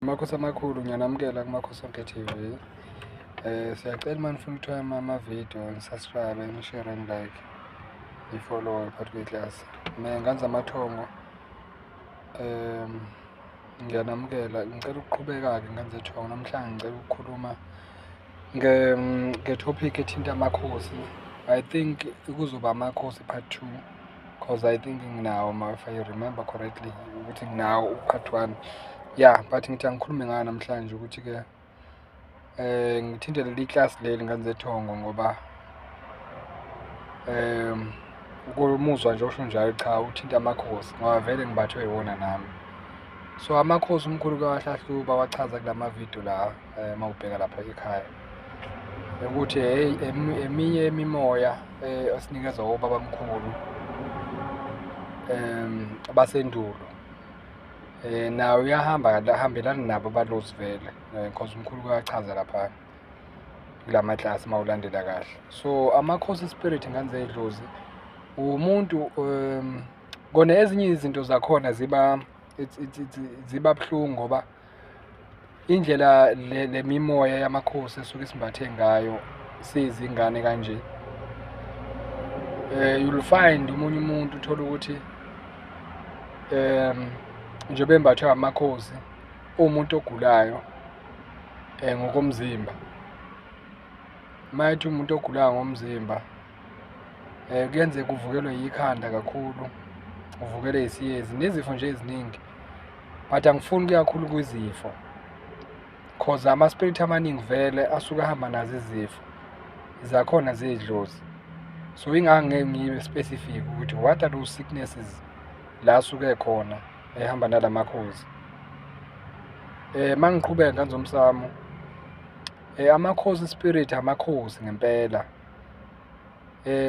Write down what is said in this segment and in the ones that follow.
Makhosi amakhulu, ngiyanamukela kuMakhosi Onke TV. Siyacela uma nifuna ukuthola ama-video, ni-subscribe, ni-share, ni-like, ni-follow phakathi kweklasi. Ngane zamathongo, ngiyanamukela. Ngicela ukuqhubeka-ke, ngane zethongo. Namhlanje ngicela ukukhuluma nge-topic ethinta amakhosi. I think kuzoba amakhosi part two, 'cause I think nginawo, if I remember correctly, ukuthi nginawo u-part one. Yeah, but ngithi angikhulume ngayo namhlanje ukuthi-ke ngithinte leli klasi leli, ngane zethongo, ngoba umuzwa nje osho njalo, cha, uthinta amakhosi, ngoba vele ngibathwe yiwona nami. So amakhosi umkhulu kawahlahluba, wachaza kulama video la, uma ubheka lapha ekhaya, ukuthi hey, eminye imimoya esinikezwa obabamkhulu basendulo, nayo uyahamba, ahambelana nabo abalozi vele, because umkhulu uyachaza lapha kulama klasi uma ulandela kahle. So amakhosi spirit, ngane zedlozi, umuntu kona ezinye izinto zakhona ziba it's ziba buhlungu, ngoba indlela le mimoya yamakhosi esuke isimbathe ngayo sizingane kanje, you'll find omunye umuntu, uthola ukuthi njengoba embathwe amakhosi, uwumuntu ogulayo ngokomzimba. Mayethi umuntu ogulayo ngomzimba, kuyenzeka uvukelwe yikhanda kakhulu, uvukelwe isiyezi nezifo nje eziningi, but angifuni ukuya kakhulu kwizifo, 'cause ama-spirit amaningi vele asuke ahamba nazo izifo zakhona zedlozi. So ingako ngeke ngibe specific ukuthi what are those sicknesses la asuke khona ehamba nalamakhosi. Mangiqhubeka, ngane zomsamo, amakhosi spirit, amakhosi ngempela,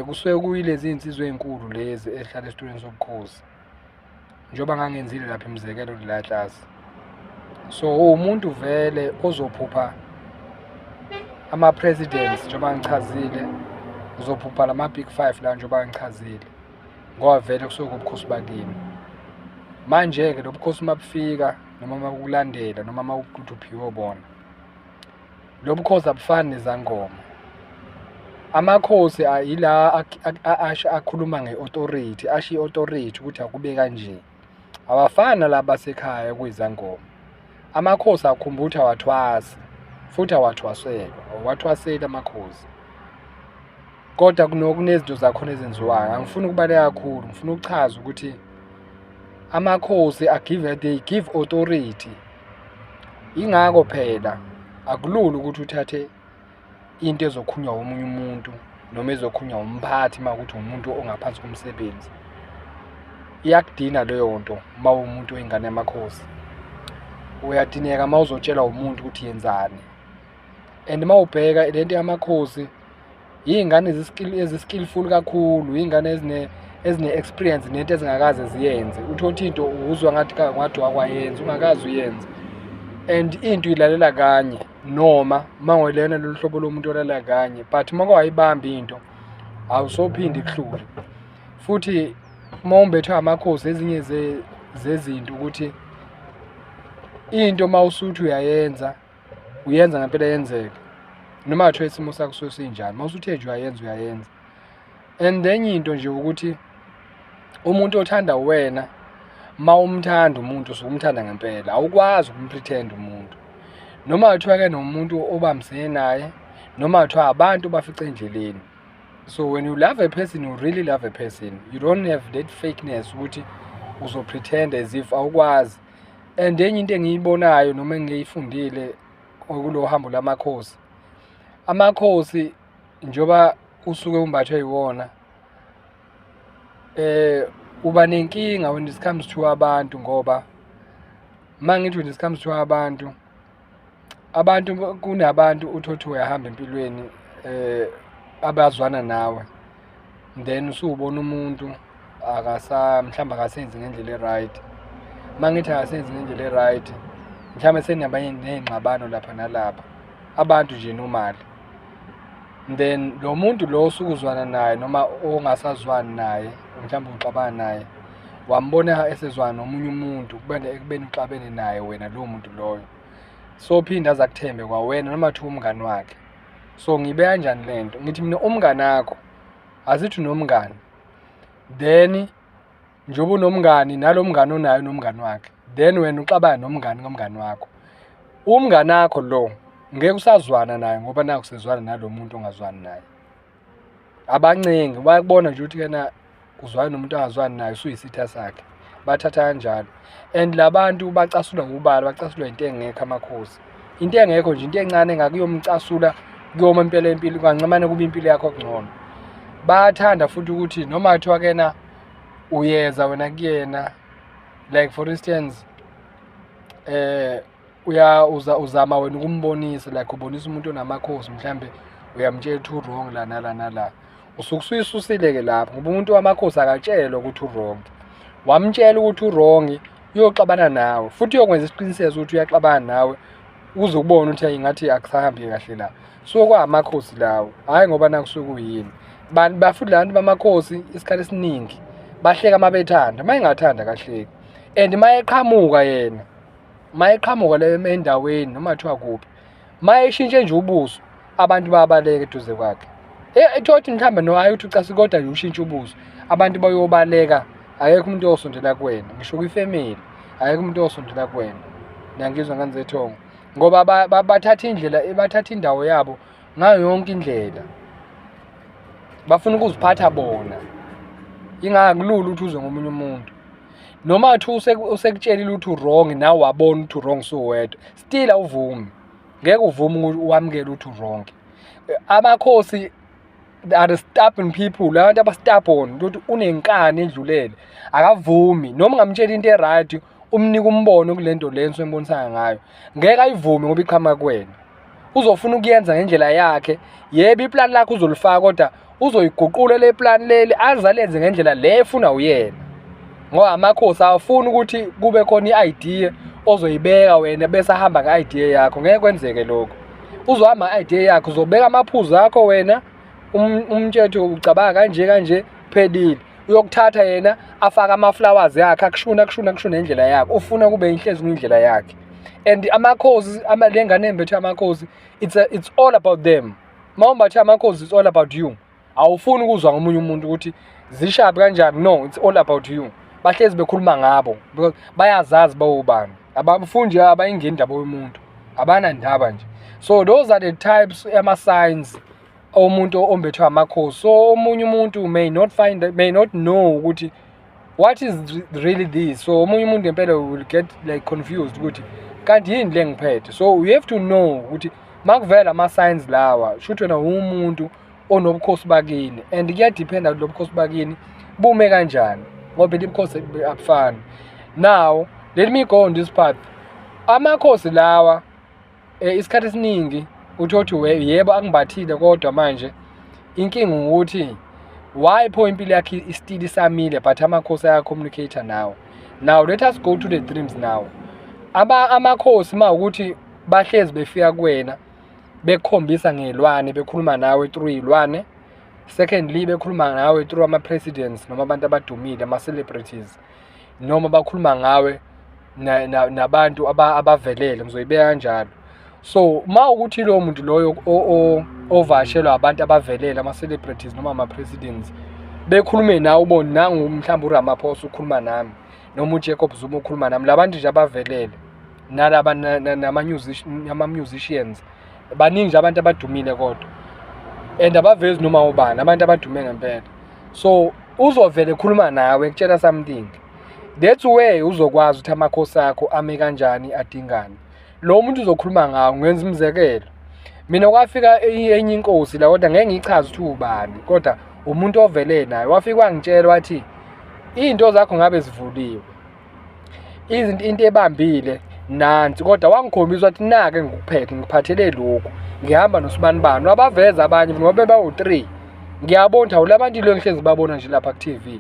kusuke kuyilezi iy'nsizwa ey'nkulu lezi ey'hlala esitulweni sobukhosi, njengoba ngangenzile lapha imizekelo kuleya klasi. So uwumuntu vele ozophupha ama-presidents, njengoba ngichazile, uzophupha lama-big five la, njengoba ngichazile, ngoba vele kusuke kubukhosi bakini. Manje-ke lo bukhosi uma bufika, noma uma bukulandela, noma uma ukuthi uphiwe bona, lo bukhosi abufani nezangoma. Amakhosi yila akhuluma nge-authority, asho i-authority ukuthi akube kanje. Awafani nalaba basekhaya kuyizangoma. Amakhosi, akhumbula ukuthi awathwasi, futhi awathwaselwa, awathwaseli amakhosi, kodwa kunezinto zakhona ezenziwayo. Angifuni ukubaleka kakhulu, ngifuna ukuchaza ukuthi amakhosi a-give they give authority. Ingakho phela akulula ukuthi uthathe into ezokhulunywa omunye umuntu noma ezokhulunywa umphathi uma kuwukuthi umuntu ongaphansi komsebenzi. Iyakudina leyo nto uma uwumuntu oyingane yamakhosi. Uyadineka uma uzotshelwa umuntu ukuthi yenzani. And uma ubheka lento yamakhosi, iy'ngane ezi-skillful kakhulu, iy'ngane ezine-experience nento ezingakaze ziyenze. Uthole ukuthi into uzwa ngathi ngathi wakwayenza ungakaze uyenze. And into uyilalela kanye, noma uma ngolena lolu hlobo lomuntu olalela kanye, but uma wayibamba into awusophinde ikuhlule. Futhi uma umbethwe amakhosi, ezinye zezinto ukuthi into uma usuthi uyayenza, uyenza ngempela yenzeke, noma ngathiwa isimo sakho suke sinjani, uma usuthe nje uyayenza, uyayenza. And enye into nje ukuthi umuntu othanda wena, uma umthanda umuntu, usuke umthanda ngempela, awukwazi ukum-pretend umuntu, noma kuthiwa-ke nomuntu obambisene naye, noma kuthiwa abantu bafice endleleni. So when you love a person, you really love a person. You don't have that fakeness ukuthi uzo-pretend as if, awukwazi. And enye into engiyibonayo noma engiyifundile kulo hambo lamakhosi, amakhosi njengoba usuke umbathwe yiwona, uba nenkinga when it comes to abantu, ngoba uma ngithi when it comes to abantu, abantu kunabantu uthole ukuthi uyahamba empilweni abazwana nawe, then usubona umuntu akasa mhlawumbe akasenzi ngendlela e-right. Uma ngithi akasenzi ngendlela e-right, mhlawumbe senabanye ney'ngxabano lapha nalapha, abantu nje normally, then lo muntu lo osuke uzwana naye noma ongasazwani naye, mhlawumbe uxabana naye, wambona esezwana nomunye umuntu, ekubeni uxabene naye wena lowo muntu loyo. Sophinda aze akuthembe kwawena noma kuthiwa umngani wakhe. So ngibe kanjani le nto? Ngithi mina umngani wakho, asithi unomngani, then njengoba unomngani nalo mngani onaye unomngani wakhe, then wena uxabane nomngani kamngani wakho. Umngani wakho lo ngeke usazwana naye ngoba nakhu usezwana nalo muntu ongazwani naye. Abancengi, bayakubona nje ukuthi kena uzwana nomuntu angazwani naye, usuyisitha sakhe. Bathatha kanjalo. And la bantu bacasulwa ngubala, bacasulwa into engekho amakhosi. Into engekho nje, into encane engaka iyomcasula, kuyoma impela impilo, kancamane kube impilo yakho kungcono. Bayathanda futhi ukuthi noma kuthiwa kena uyeza wena kuyena, like for instance, uya uza uzama wena ukumbonisa, like ubonisa umuntu onamakhosi, mhlambe uyamtshela ukuthi u-wrong la nala nala. Usuke usuyisusile-ke lapho, ngoba umuntu wamakhosi akatshelwa ukuthi u-wrong. Wamtshela ukuthi u-wrong, uyoxabana nawe, futhi uyokwenza isiqiniseko ukuthi uyaxabana nawe, uze ubone ukuthi ngathi akusahambi kahle la. So kwamakhosi lawo, hhayi ngoba nakusuke kuyini. Futhi la bantu bamakhosi isikhathi esiningi bahleka uma bethanda, uma engathanda akahleki. And uma eqhamuka yena, uma eqhamuka le endaweni noma kuthiwa kuphi, uma eshintshe nje ubuso, abantu bayabaleka eduze kwakhe. Ethola ukuthi mhlawumbe no, hhayi ukuthi ucasuke, kodwa nje ushintshe ubuso, abantu bayobaleka, akekho umuntu oyosondela kuwena, ngisho kwifemeli, akekho umuntu oyosondela kuwena. Niyangizwa ngane zethongo? Ngoba bathatha indlela, bathatha indawo yabo ngayo yonke indlela. Bafuna ukuziphatha bona. Ingakulula ukuthi uzwe ngomunye umuntu. Noma kuthiwa usekutshelile ukuthi u-wrong, nawe wabona ukuthi u-wrong suwedwa, still awuvumi. Ngeke uvume ukuthi wamukele ukuthi u-wrong. Amakhosi are the stubborn people, la bantu aba-stubborn, ukuthi unenkani edlulele, akavumi. Noma ungamtshela into e-right, umnike umbono kule nto le enisuke nibonisana ngayo, ngeke ayivume ngoba iqhamuka kuwena. Uzofuna ukuyenza ngendlela yakhe. Yebo, iplani lakhe uzolifaka, kodwa uzoyiguqula le plani leli aze alenze ngendlela le efuna uyena. Ngoba amakhosi awafuni ukuthi kube khona i-idea ozoyibeka wena bese ahamba nge-idea yakho, ngeke kwenzeke lokho. Uzohamba nge-idea yakho, uzobeka amaphuzu akho wena, umtshele ukuthi ucabanga kanje kanje, phelile. Uyokuthatha yena afake ama-flowers yakhe, akushune akushune akushune ngendlela yakhe, ufuna kube inhlezi kuyindlela yakhe. And amakhosi, le ngane embethe amakhosi, it's all about them. Uma umbathe amakhosi, it's all about you. Awufuni ukuzwa ngomunye umuntu ukuthi zishapi kanjani, no, it's all about you. Bahlezi bekhuluma ngabo because bayazazi bawubani. Abafuni nje, abayingeni indaba yomuntu, abanandaba nje. So those are the types ama-signs omuntu ombethwe amakhosi. So omunye umuntu may not find, may not know ukuthi what is really this. So omunye umuntu ngempela will get like confused ukuthi kanti yini le ngiphethe. So you have to know ukuthi makuvela ama-signs lawa, shuthi wena uwumuntu onobukhosi bakini, and kuyadiphenda ukuthi lo bukhosi bakini bume kanjani, ngoba phela ubukhosi abufani. Now let me go on this path. Amakhosi lawa, isikhathi esiningi uthi yebo angimbathile, kodwa manje inkinga ukuthi why pho impilo yakhe i-still isamile, but amakhosi aya-communicate nawe. Now let us go to the dreams now. Amakhosi uma ukuthi bahlezi befika kuwena bekukhombisa ngey'lwane, bekhuluma nawe through iy'lwane. Secondly, bekhuluma ngawe through ama-presidents noma abantu abadumile, ama-celebrities, noma bakhuluma ngawe nabantu abavelele, ngizoyibeka kanjalo. So uma ukuthi lowo muntu loyo ovakashelwa abantu abavelele, ama-celebrities noma ama-presidents, bekhulume nawe, ubone nangu mhlawumbe uRamaphosa ukhuluma nami, noma uJacob Zuma ukhuluma nami, labantu nje abavelele, nalaba nama-musicians, baningi nje abantu abadumile kodwa, and abavezi noma ubani, abantu abadume ngempela. So uzovele ekhuluma nawe, ekutshela something. That's where uzokwazi ukuthi amakhosi akho ame kanjani, adingani. Lo muntu uzokhuluma ngawo, ngenza umzekelo. Mina kwafika enye inkosi la, kodwa ngeke ngiyichaze ukuthi ubani, kodwa umuntu ovele naye wafika wangitshela wathi iy'nto zakho ngabe zivuliwe, izinto into ebambile nansi, kodwa wangikhombisa wathi nake ngikuphethe, ngikuphathele lokhu, ngihamba nosibanibani. Wabaveza abanye ngoba bebawu-3, ngiyabona ukuthi awula bantu lo ngihlezi babona nje lapha ku-TV,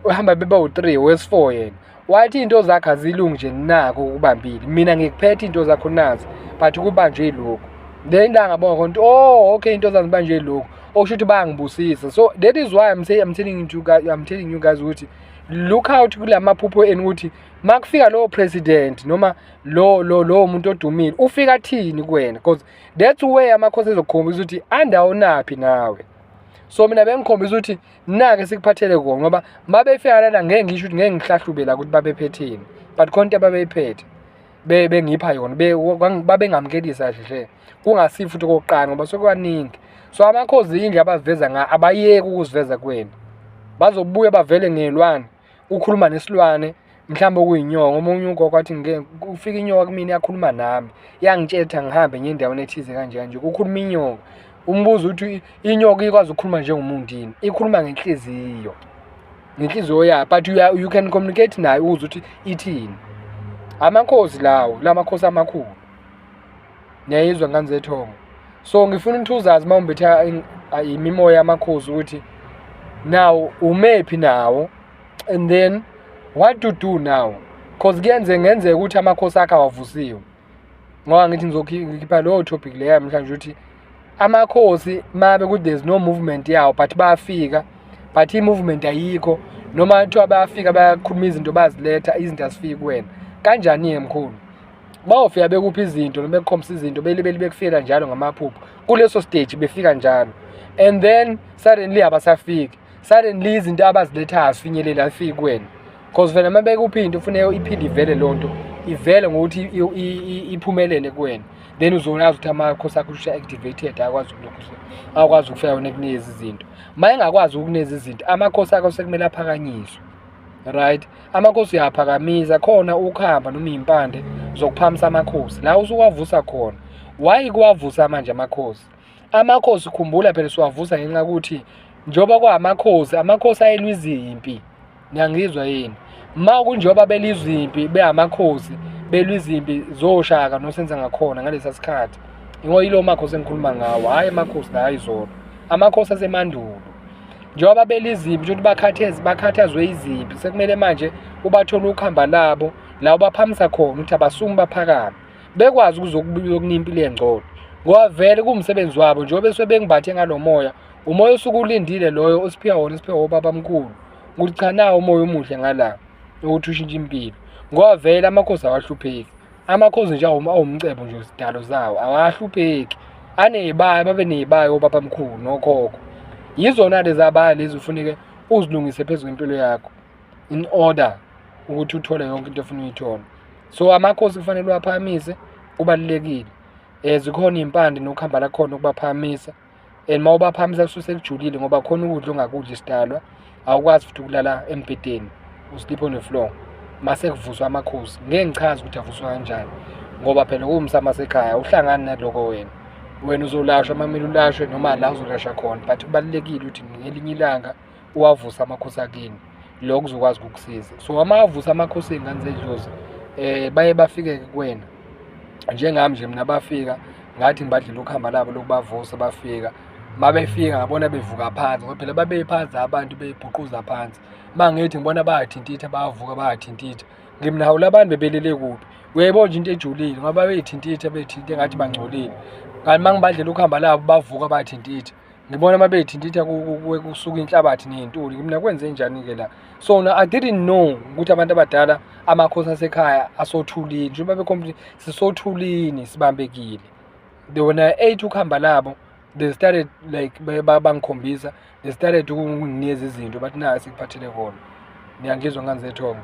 uhamba bebawu-3, wesi-4 yena. Wathi iy'nto zakhe azilungi nje, nako ukubambile, mina ngikuphethe iy'nto zakho nazi, but kubanjwe yilokhu. Then la ngabona khona ukuthi oh okay, iy'nto zami zibanjwe yilokhu, okusho ukuthi bayangibusisa. So that is why I'm saying, I'm telling you guys, I'm telling you guys ukuthi Look out kula maphupho enu ukuthi makufika lowo president noma lo lo lowo muntu odumile, ufika athini kuwena, because that's where amakhosi ezokukhombisa ukuthi andawo naphi nawe. So mina bengikhombisa ukuthi nake sikuphathele kona, ngoba mabefika lana ngeke ngisho ukuthi ngeke ngihlahlube la ukuthi babephetheni, but khona into ababeyiphethhe bengipha yona, babengamukelisa kahle hle, kungasifi futhi okokuqala ngoba sekukaningi. So amakhosi indlela abaziveza ngayo, abayeki ukuziveza kuwena, bazobuya bavele ngey'lwane, ukhuluma nesilwane mhlawumbe okuyinyoka. Omunye ugogo wathi ngeke kufika inyoka kumina, yakhuluma nami, yangitshela ukuthi angihambe ngiye endaweni ethize kanje kanje, kukhuluma inyoka. Umbuzo uthi inyoka ikwazi ukukhuluma njengomuntu yini? Ikhuluma ngenhliziyo, ngenhliziyo yayo, but you can communicate nayo uzwe ukuthi ithini. Amakhosi lawo, la makhosi amakhulu, niyayizwa ngane zethongo. So ngifuna ukuthi uzazi uma umbethe imimoya yamakhosi ukuthi now umephi nawo and then what to do now, 'cause kuyenze ngenzeka ukuthi amakhosi akhe awavusiwe. Ngoba ngithi ngizokhipha leyo topic leyo namhlanje ukuthi amakhosi mabe ukuthi there's no movement yawo, but bayafika, but i-movement ayikho, noma kuthiwa bayafika, bayakhuluma izinto, bayaziletha izinto, azifiki kuwena. Kanjani-ke mkhulu? Bawofika bekuphi izinto noma bekukhombisa izinto, belibeli bekufikela njalo ngamaphupho kuleso stage, befika njalo, and then suddenly abasafiki, suddenly izinto abazilethayo azifinyeleli, azifiki kuwena, 'cause vele uma bekuphi into kufuneka iphinde ivele, leyo nto ivele ngokuthi iphumelele kuwena, then uzoyazi ukuthi amakhosi akho usho activated, akwazi ukulokhu akwazi ukufika wena kunikeza izinto. Uma engakwazi ukunikeza izinto, amakhosi akho sekumele aphakanyiswe, right? Amakhosi uyaphakamisa khona, ukuhamba noma iy'mpande zokuphakamisa amakhosi la usuwavusa khona. Why kuwavusa manje amakhosi? Amakhosi, khumbula phela, siwavusa ngenxa yokuthi njengoba kwamakhosi, amakhosi ayelwa izimpi. Niyangizwa yini? Ma kunjengoba belizwa impi, beyamakhosi, belwa izimpi zoShaka noSenza ngakhona ngalesa sikhathi, ngoba yilo makhosi engikhuluma ngawo, hhayi amakhosi la ayizolo, amakhosi asemandulo. Njengoba belizimpi, ukuthi bakhatheze, bakhathazwe izimpi, sekumele manje ubathole ukhamba labo la ubaphamisa khona ukuthi abasukume baphakame, bekwazi ukuzokunika impilo engcono, ngoba vele kuwumsebenzi wabo. Njengoba besuke bengibathe ngalo moya, umoya osuke ulindile loyo osiphiwa wona, osiphiwa obabamkhulu, ukuthi cha, nawo umoya omuhle ngala ukuthi ushintshe impilo, ngoba vele amakhosi awahlupheki. Amakhosi nje awumcebo nje, isidalo zawo awahlupheki, aney'baya, babe ney'baya obabamkhulu nokhokho. Yizona lezi abaya lezi ufuneke uzilungise phezu kwempilo yakho in order ukuthi uthole yonke into ofuna uyithole. So amakhosi kufanele uwaphakamise, kubalulekile. Zikhona iy'mpande nokuhamba lakhona ukubaphakamisa, and uma ubaphakamisa kusuke sekujulile, ngoba khona ukudla ongakudla isidalwa, awukwazi futhi ukulala embhedeni, u-sleep on the floor mase kuvuswa amakhosi. Ngeke ngichaze ukuthi avuswa kanjani, ngoba phela kuwumsamo wasekhaya, uhlangani naloko wena. Wena uzolashwa uma kumele ulashwe noma la uzolashwa khona, but kubalulekile ukuthi ngelinye ilanga uwavuse amakhosi akini, lokho kuzokwazi ukukusiza. So uma avusa amakhosi, ey'ngane zedlozi, baye bafike kuwena. Njengami nje mina bafika, ngathi ngibadlela ukuhamba labo lokubavusa, bafika. Uma befika ngabona bevuka phansi, ngoba phela babephansi abantu, bebhuquza phansi. Uma ngithi ngibona bayathintitha, bayavuka, bayathintitha. Ngimi hawu, la bantu bebelele kuphi? Uyayibona nje into ejulile, ngoba babeyithintitha, beyithintitha ngathi bangcolile. Kanti uma ngibadlela ukuhamba labo, bavuka bayathintitha. Ngibona uma beyithintitha kusuka inhlabathi ney'ntuli. Mina kwenze njani-ke la? So now I didn't know ukuthi abantu abadala, amakhosi asekhaya asothulini, njengoba bekhombisa sisothulini, sibambekile. When I ate ukuhamba labo, they started like bangikhombisa, they started ukunginikeza izinto, bathi nayo sikuphathele kona. Niyangizwa ngane zethongo?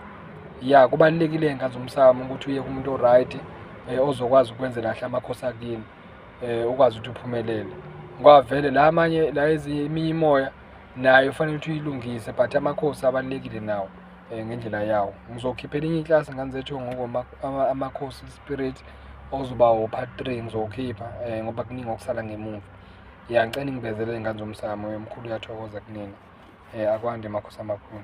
Ya, kubalulekile ngane zomsamo ukuthi uye kumuntu o-right, ozokwazi ukwenzela kahle amakhosi akini, ukwazi ukuthi uphumelele, ngoba vele la amanye la ezinye eminye imoya nayo kufanele ukuthi uyilungise, but amakhosi abalulekile nawo ngendlela yawo. Ngizokhipha elinye iklasi, ngane zethongo, amakhosi spirit ozoba u-part 3 ngizowukhipha, ngoba kuningi okusala ngemuva. Ya, ngicela ningibezelele ngane zomsamo, mkhulu uyathokoza kunina. Akwande makhosi amakhulu.